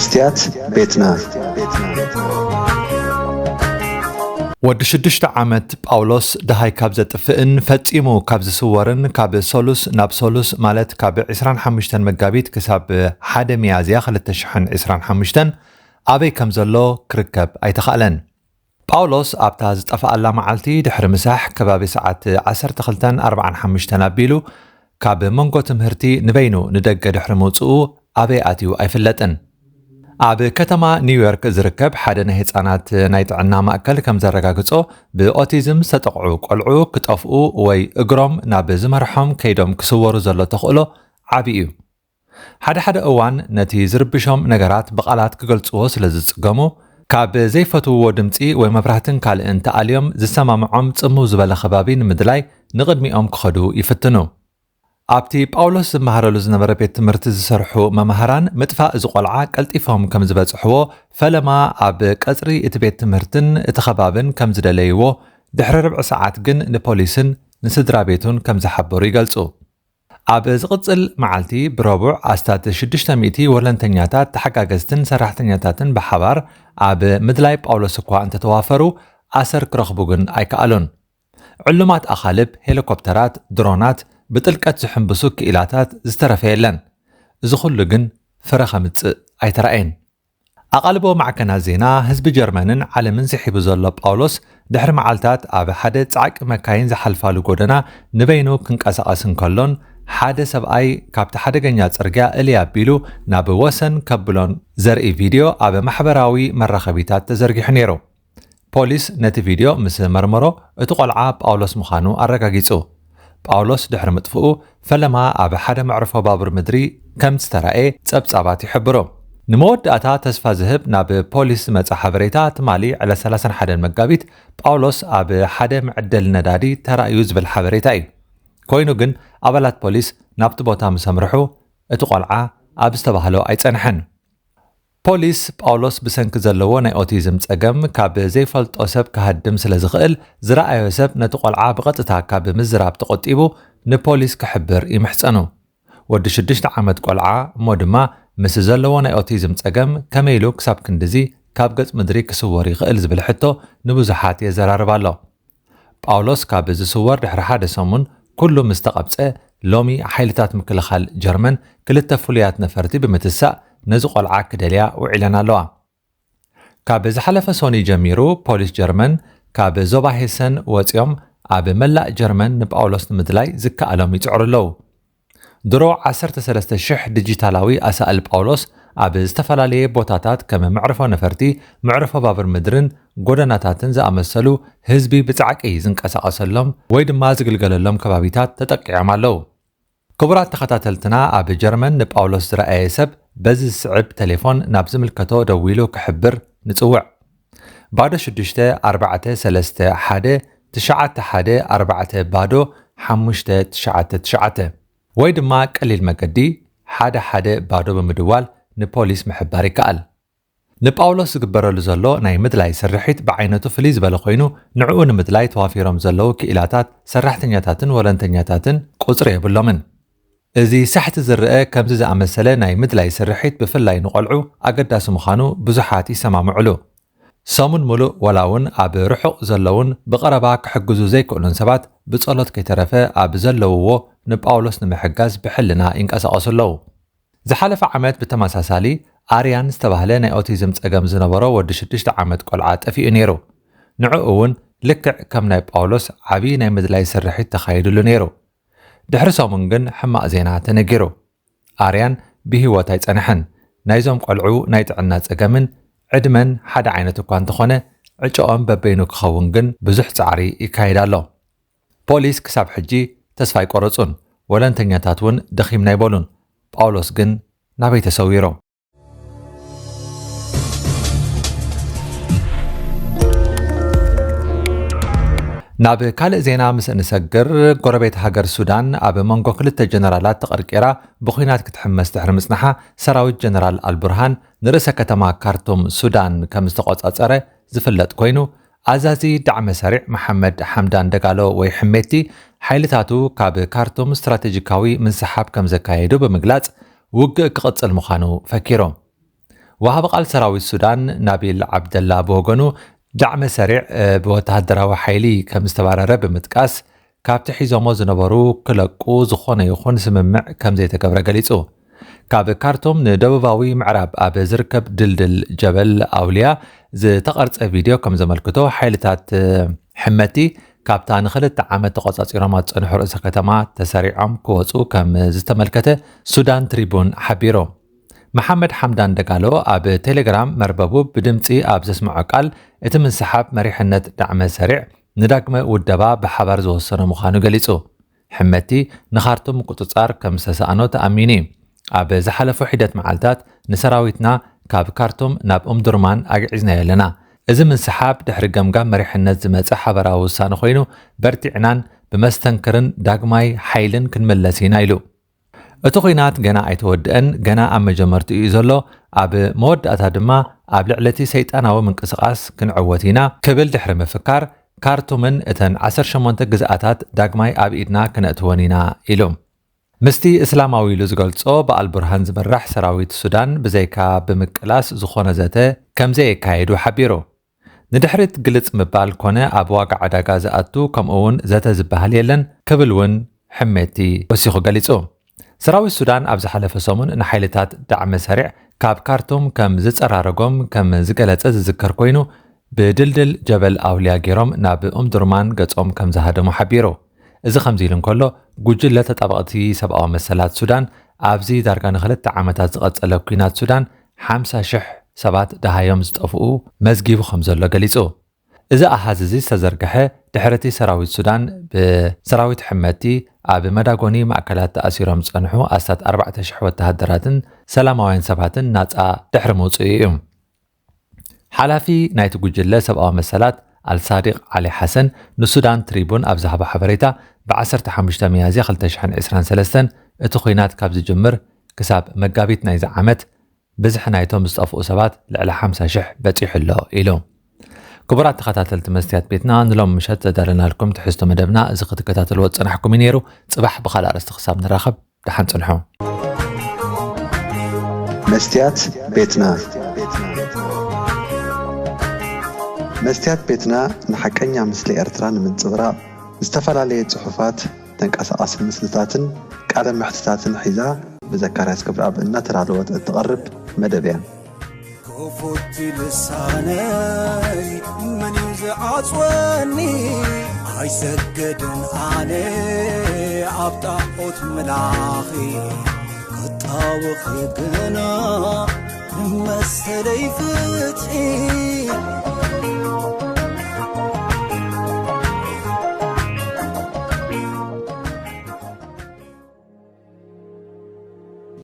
ስትያት ቤትና። ወዲ ሽዱሽተ ዓመት ጳውሎስ ደሃይ ካብ ዘጥፍእን ፈጺሙ ካብ ዝስወርን፣ ካብ ሰሉስ ናብ ሰሉስ፣ ማለት ካብ ዕስራን ሓሙሽተን መጋቢት ክሳብ ሓደ ሚያዝያ ክልተ ሽሕን ዕስራን ሓሙሽተን ኣበይ ከም ዘሎ ክርከብ ኣይተኻእለን። ጳውሎስ ኣብታ ዝጠፍኣላ መዓልቲ ድሕሪ ምሳሕ ከባቢ ሰዓት ዓሰርተ ክልተን ኣርባዓን ሓሙሽተን ኣቢሉ ካብ መንጎ ትምህርቲ ንበይኑ ንደገ ድሕሪ ምውጽኡ ኣበይ ኣትዩ ኣይፍለጥን። ኣብ ከተማ ኒውዮርክ ዝርከብ ሓደ ናይ ህጻናት ናይ ጥዕና ማእከል ከም ዘረጋግጾ፣ ብኦቲዝም ዝተጠቕዑ ቆልዑ ክጠፍኡ ወይ እግሮም ናብ ዝመርሖም ከይዶም ክስወሩ ዘሎ ተኽእሎ ዓቢ እዩ። ሓደ ሓደ እዋን ነቲ ዝርብሾም ነገራት ብቓላት ክገልጽዎ ስለ ዝጽገሙ፣ ካብ ዘይፈትውዎ ድምጺ ወይ መብራህትን ካልእን ተኣልዮም ዝሰማምዖም ጽምው ዝበለ ከባቢ ንምድላይ ንቕድሚኦም ክኸዱ ይፍትኑ። ኣብቲ ጳውሎስ ዝመሃረሉ ዝነበረ ቤት ትምህርቲ ዝሰርሑ መማህራን፣ ምጥፋእ እዚ ቆልዓ ቀልጢፎም ከም ዝበጽሕዎ፣ ፈለማ ኣብ ቀጽሪ እቲ ቤት ትምህርትን እቲ ከባብን ከም ዝደለይዎ፣ ድሕሪ ርብዒ ሰዓት ግን ንፖሊስን ንስድራ ቤቱን ከም ዝሓበሩ ይገልጹ። ኣብ ዝቕጽል መዓልቲ ብረቡዕ ኣስታት ሽዱሽተ ሚእቲ ወለንተኛታት፣ ተሓጋገዝትን ሰራሕተኛታትን ብሓባር ኣብ ምድላይ ጳውሎስ እኳ እንተተዋፈሩ፣ ኣሰር ክረኽቡ ግን ኣይከኣሉን። ዕሉማት ኣኻልብ፣ ሄሊኮፕተራት፣ ድሮናት፣ ብጥልቀት ዝሕንብሱ ክኢላታት፣ ዝተረፈ የለን። እዚ ኩሉ ግን ፍረ ከምጽእ ኣይተራእየን። ኣቓልቦ ማዕከናት ዜና ህዝቢ ጀርመንን ዓለምን ስሒቡ ዘሎ ጳውሎስ፣ ድሕሪ መዓልታት ኣብ ሓደ ጻዕቂ መካይን ዝሓልፋሉ ጎደና ንበይኑ ክንቀሳቐስ እንከሎን፣ ሓደ ሰብኣይ ካብቲ ሓደገኛ ጽርግያ እልይ ኣቢሉ ናብ ወሰን ከብሎን ዘርኢ ቪድዮ ኣብ ማሕበራዊ መራኸቢታት ተዘርጊሑ ነይሩ። ፖሊስ ነቲ ቪድዮ ምስ መርመሮ፣ እቲ ቆልዓ ጳውሎስ ምዃኑ ኣረጋጊጹ። ጳውሎስ ድሕሪ ምጥፍኡ፣ ፈለማ ኣብ ሓደ መዕርፎ ባቡር ምድሪ ከም ዝተራእየ ጸብጻባት ይሕብሩ። ንመወዳእታ ተስፋ ዝህብ ናብ ፖሊስ ዝመጸ ሓበሬታ፣ ትማሊ ዕለት ሰላሳን ሓደን መጋቢት ጳውሎስ ኣብ ሓደ መዐደሊ ነዳዲ ተራእዩ ዝብል ሓበሬታ እዩ። ኮይኑ ግን፣ ኣባላት ፖሊስ ናብቲ ቦታ ምስ ኣምርሑ፣ እቲ ቆልዓ ኣብ ዝተባህሎ ኣይጸንሐን። ፖሊስ፣ ጳውሎስ ብሰንኪ ዘለዎ ናይ ኦቲዝም ጸገም ካብ ዘይፈልጦ ሰብ ክሃድም ስለ ዝኽእል፣ ዝረኣዮ ሰብ ነቲ ቆልዓ ብቐጥታ ካብ ምዝራብ ተቖጢቡ ንፖሊስ ክሕብር ይምሕጸኑ። ወዲ ሽዱሽተ ዓመት ቆልዓ እሞ ድማ፣ ምስ ዘለዎ ናይ ኦቲዝም ጸገም ከመይ ኢሉ ክሳብ ክንድዚ ካብ ገጽ ምድሪ ክስወር ይኽእል ዝብል ሕቶ ንብዙሓት የዘራርብ ኣሎ። ጳውሎስ ካብ ዝስወር ድሕሪ ሓደ ሰሙን፣ ኩሉ ምስ ተቐብጸ፣ ሎሚ ሓይልታት ምክልኻል ጀርመን ክልተ ፍሉያት ነፈርቲ ብምትሳእ ነዚ ቆልዓ ክደልያ ውዒለን ኣለዋ። ካብ ዝሓለፈ ሶኒ ጀሚሩ፣ ፖሊስ ጀርመን ካብ ዞባ ሄሰን ወጺኦም ኣብ መላእ ጀርመን ንጳውሎስ ንምድላይ ዝከኣሎም ይጽዕሩ ኣለዉ። ድሮ ዓሰርተ ሰለስተ ሽሕ ዲጂታላዊ ኣሳእል ጳውሎስ ኣብ ዝተፈላለየ ቦታታት፣ ከም መዕርፎ ነፈርቲ፣ መዕርፎ ባቡር ምድርን ጎደናታትን ዝኣመሰሉ፣ ህዝቢ ብጻዕቂ ዝንቀሳቐሰሎም ወይ ድማ ዝግልገለሎም ከባቢታት ተጠቂዖም ኣለዉ። ክቡራት ተኸታተልትና፣ ኣብ ጀርመን ንጳውሎስ ዝረኣየ ሰብ በዚ ዝስዕብ ቴሌፎን ናብ ዝምልከቶ ደዊሉ ክሕብር ንጽውዕ። ባዶ ሽዱሽተ ኣርባዕተ ሰለስተ ሓደ ትሽዓተ ሓደ ኣርባዕተ ባዶ ሓሙሽተ ትሽዓተ ትሽዓተ፣ ወይ ድማ ቀሊል መገዲ ሓደ ሓደ ባዶ ብምድዋል ንፖሊስ ምሕባር ይከኣል። ንጳውሎስ ዝግበረሉ ዘሎ ናይ ምድላይ ስርሒት ብዓይነቱ ፍልይ ዝበለ ኮይኑ፣ ንዕኡ ንምድላይ ተዋፊሮም ዘለዉ ክኢላታት፣ ሰራሕተኛታትን ወለንተኛታትን ቁጽሪ የብሎምን። እዚ ሳሕቲ ዝረአ ከምዚ ዝኣመሰለ ናይ ምድላይ ስርሒት ብፍላይ ንቖልዑ ኣገዳሲ ምዃኑ ብዙሓት ይሰማምዑሉ። ሰሙን ምሉእ ዋላ እውን ኣብ ርሑቕ ዘለውን ብቐረባ ክሕግዙ ዘይክእሉን ሰባት ብጸሎት ከይተረፈ ኣብ ዘለውዎ ንጳውሎስ ንምሕጋዝ ብሕልና ይንቀሳቐሱ ኣለዉ። ዝሓለፈ ዓመት ብተመሳሳሊ ኣርያን ዝተባህለ ናይ ኦቲዝም ጸገም ዝነበሮ ወዲ ሽዱሽተ ዓመት ቆልዓ ጠፊኡ ነይሩ። ንዕኡ እውን ልክዕ ከም ናይ ጳውሎስ ዓቢ ናይ ምድላይ ስርሒት ተኻይድሉ ነይሩ። ድሕሪ ሰሙን ግን ሕማቕ ዜና ተነጊሩ። ኣርያን ብህይወት ኣይጸንሐን። ናይዞም ቆልዑ ናይ ጥዕና ጸገምን ዕድመን ሓደ ዓይነት እኳ እንተኾነ፣ ዕጨኦም በበይኑ ክኸውን ግን ብዙሕ ጻዕሪ ይካየድ ኣሎ። ፖሊስ ክሳብ ሕጂ ተስፋ ኣይቆረጹን። ወለንተኛታት እውን ደኺምና ኣይበሉን። ጳውሎስ ግን ናበይ ተሰዊሩ? ናብ ካልእ ዜና ምስ እንሰግር፣ ጎረቤት ሃገር ሱዳን ኣብ መንጎ ክልተ ጀነራላት ተቐርቂራ ብኹናት ክትሕመስ ድሕሪ ምጽናሓ፣ ሰራዊት ጀነራል ኣልቡርሃን ንርእሰ ከተማ ካርቱም ሱዳን ከም ዝተቖጻጸረ ዝፍለጥ ኮይኑ፣ ኣዛዚ ዳዕመ ሰሪዕ መሓመድ ሓምዳን ደጋሎ ወይ ሕሜቲ፣ ሓይልታቱ ካብ ካርቱም ስትራቴጂካዊ ምንስሓብ ከም ዘካየዱ ብምግላጽ፣ ውግእ ክቕጽል ምዃኑ ፈኪሩ። ወሃቢ ቃል ሰራዊት ሱዳን ናቢል ዓብደላ ብወገኑ፣ ዳዕመ ሰሪዕ ብወተሃደራዊ ሓይሊ ከም ዝተባረረ ብምጥቃስ፣ ካብቲ ሒዞሞ ዝነበሩ ክለቁ ዝኾነ ይኹን ስምምዕ ከም ዘይተገብረ ገሊጹ። ካብ ካርቱም ንደቡባዊ ምዕራብ ኣብ ዝርከብ ድልድል ጀበል ኣውልያ ዝተቐርጸ ቪድዮ ከም ዘመልክቶ፣ ሓይልታት ሕመቲ ካብታ ንኽልተ ዓመት ተቖጻጺሮማ ዝጸንሑ ርእሰ ከተማ ተሰሪዖም ክወጹ ከም ዝተመልከተ ሱዳን ትሪቡን ሓቢሩ። መሓመድ ሓምዳን ደጋሎ ኣብ ቴሌግራም መርበቡ ብድምጺ ኣብ ዘስምዖ ቃል፣ እቲ ምንስሓብ መሪሕነት ዳዕመ ሰሪዕ ንዳግመ ውደባ ብሓባር ዝወሰኖ ምዃኑ ገሊጹ። ሕመቲ ንኻርቱም ምቁጽጻር ከም ዝተሰኣኖ ተኣሚኑ እዩ። ኣብ ዝሓለፉ ሒደት መዓልታት ንሰራዊትና ካብ ካርቱም ናብ ኡምዱርማን ኣግዒዝናዮ ኣለና። እዚ ምንስሓብ ድሕሪ ገምጋም መሪሕነት ዝመጸ ሓበራዊ ውሳነ ኮይኑ፣ በርቲዕናን ብመስተንክርን ዳግማይ ሓይልን ክንምለስ ኢና ኢሉ። እቲ ኲናት ገና ኣይተወድአን፣ ገና ኣብ መጀመርትኡ እዩ ዘሎ። ኣብ መወዳእታ ድማ ኣብ ልዕሊ እቲ ሰይጣናዊ ምንቅስቓስ ክንዕወት ኢና ክብል ድሕሪ ምፍካር፣ ካርቱምን እተን ዓሰርተ ሸሞንተ ግዝኣታት ዳግማይ ኣብ ኢድና ክነእትወን ኢና ኢሉ። ምስቲ እስላማዊ ኢሉ ዝገልጾ ብኣልቡርሃን ዝምራሕ ሰራዊት ሱዳን ብዘይካ ብምቅላስ ዝኾነ ዘተ ከም ዘየካየዱ ሓቢሩ። ንድሕሪት ግልጽ ምባል ኮነ ኣብ ዋጋ ዕዳጋ ዝኣቱ ከምኡ እውን ዘተ ዝበሃል የለን ክብል እውን ሕሜቲ ወሲኹ ገሊጹ። ሰራዊት ሱዳን ኣብ ዝሓለፈ ሰሙን ንሓይልታት ዳዕመ ሰሪዕ ካብ ካርቱም ከም ዝጸራረጎም ከም ዝገለጸ ዝዝከር ኮይኑ፣ ብድልድል ጀበል ኣውልያ ገይሮም ናብ ኡምዱርማን ገጾም ከም ዝሃደሙ ሓቢሩ። እዚ ከምዚ ኢሉ እንከሎ፣ ጉጅለ ተጣበቕቲ ሰብኣዊ መሰላት ሱዳን፣ ኣብዚ ዳርጋ ንክልተ ዓመታት ዝቐጸለ ኲናት ሱዳን፣ ሓምሳ ሽሕ ሰባት ደሃዮም ዝጠፍኡ መዝጊቡ ከም ዘሎ ገሊጹ። እዚ ኣሃዝ እዚ ዝተዘርግሐ ድሕሪ እቲ ሰራዊት ሱዳን ብሰራዊት ሕመቲ ኣብ መዳጎኒ ማእከላት ተኣሲሮም ዝጸንሑ ኣስታት ኣርባዕተ ሽሕ ወተሃደራትን ሰላማውያን ሰባትን ናጻ ድሕሪ ምውጽኡ እዩ። ሓላፊ ናይቲ ጉጅለ ሰብኣዊ መሰላት ኣልሳዲቕ ዓሊ ሓሰን ንሱዳን ትሪቡን ኣብ ዝሃቦ ሓበሬታ፣ ብ ዓሰርተ ሓሙሽተ ሚያዝያ ክልተ ሽሕን ዕስራን ሰለስተን እቲ ኲናት ካብ ዝጅምር ክሳብ መጋቢት ናይዚ ዓመት ብዝሒ ናይቶም ዝጠፍኡ ሰባት ልዕሊ ሓምሳ ሽሕ በጺሑ ኣሎ ኢሉ። ክቡራት ተኸታተልቲ መስትያት ቤትና፣ ንሎም ምሸት ዘዳለናልኩም ትሕዝቶ መደብና እዚ ክትከታተልዎ ዝጸናሕኩም እዩ ነይሩ። ጽባሕ ብኻልእ ኣርእስቲ ክሳብ ንራኸብ፣ ደሓን ጽንሑ። መስትያት ቤትና። መስትያት ቤትና ንሓቀኛ ምስሊ ኤርትራ ንምንጽብራቕ ዝተፈላለየ ጽሑፋት፣ ተንቀሳቓሲ ምስልታትን ቃለ መሕትታትን ሒዛ ብዘካርያስ ክብረኣብ እናተዳለወት እትቐርብ መደብ እያ። ክፉት ልሳነይ መን እዩ ዝዓጽወኒ? ኣይሰግድን ኣነ ኣብ ጣዖት ምላኺ፣ ክጣወኺ ግና ንመሰለይ ፍትሒ።